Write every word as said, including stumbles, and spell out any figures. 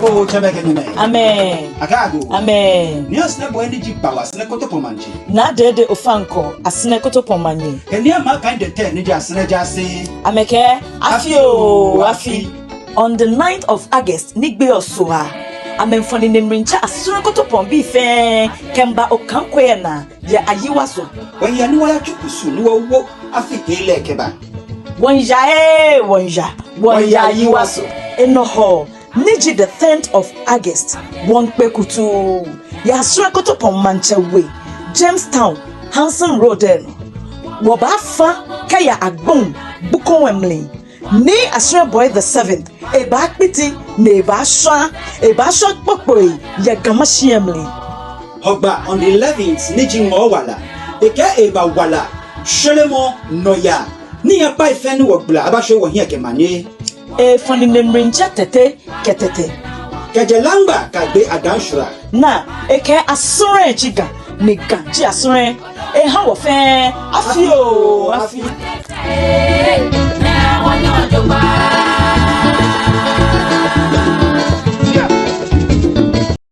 Oo, tsɛmɛi kɛ nyɛmɛi. Amɛɛ. Akɛ agoo. Amɛɛ. Nii Asɛrɛbɔi ni ji Bawɔ Asɛrɛ Kotopɔŋ Maŋtsɛ. Naa Dede Ofankor, Asɛrɛ Kotopɔŋ Manye. Kɛ Nii Amaa Kande Tɛte ni ji Asɛrɛ Jaase. Amɛkɛɛ, afi oo, afi. On the ninth of August, ni gbeɔ Sohaa, amɛmiifɔ nine mli miitsɛ Asɛrɛ Kotopɔŋ bii fɛɛ kɛmiiba Okaŋ Kwei naa yɛ Ayiwaso. Wɔmiiya ni wɔyatsu kusum ni wɔwo afi hee lɛ kɛba. Wɔmiiya ee, wɔmiiya, wɔmiiya Ayiwaso. Enɔ Hɔɔ ni ji the tenth of August, wɔmiikpe kutuu yɛ Asɛrɛ Kotopɔŋ Maŋtsɛ We, Jamestown, Hansen Road lɛ nɔ. Wɔbaafa kɛya Agboŋ Bukom we mli. Nii Asɛrɛbɔi the seventh ebaakpiti ni ebaashwa, ebaashwa kpokpoi yɛ Ga Mashie mli. Hɔgbaa on the eleventh ni ji Ŋɔɔ Wala, ekɛɛ ebaawala shweremɔ nɔyaa. Ni apai fɛɛ ni wɔgbala abaashwie wɔhiɛ kɛ manye. Efɔ nine mli miitsɛ Tɛte kɛ Tɛte. Kɛjɛ Laŋma kɛyagbe Adaŋ Shura. Naa ekɛɛ Asɛrɛ ji Ga, ni Ga ji Asɛrɛ. Eha wɔ fɛɛ afi oo, afi.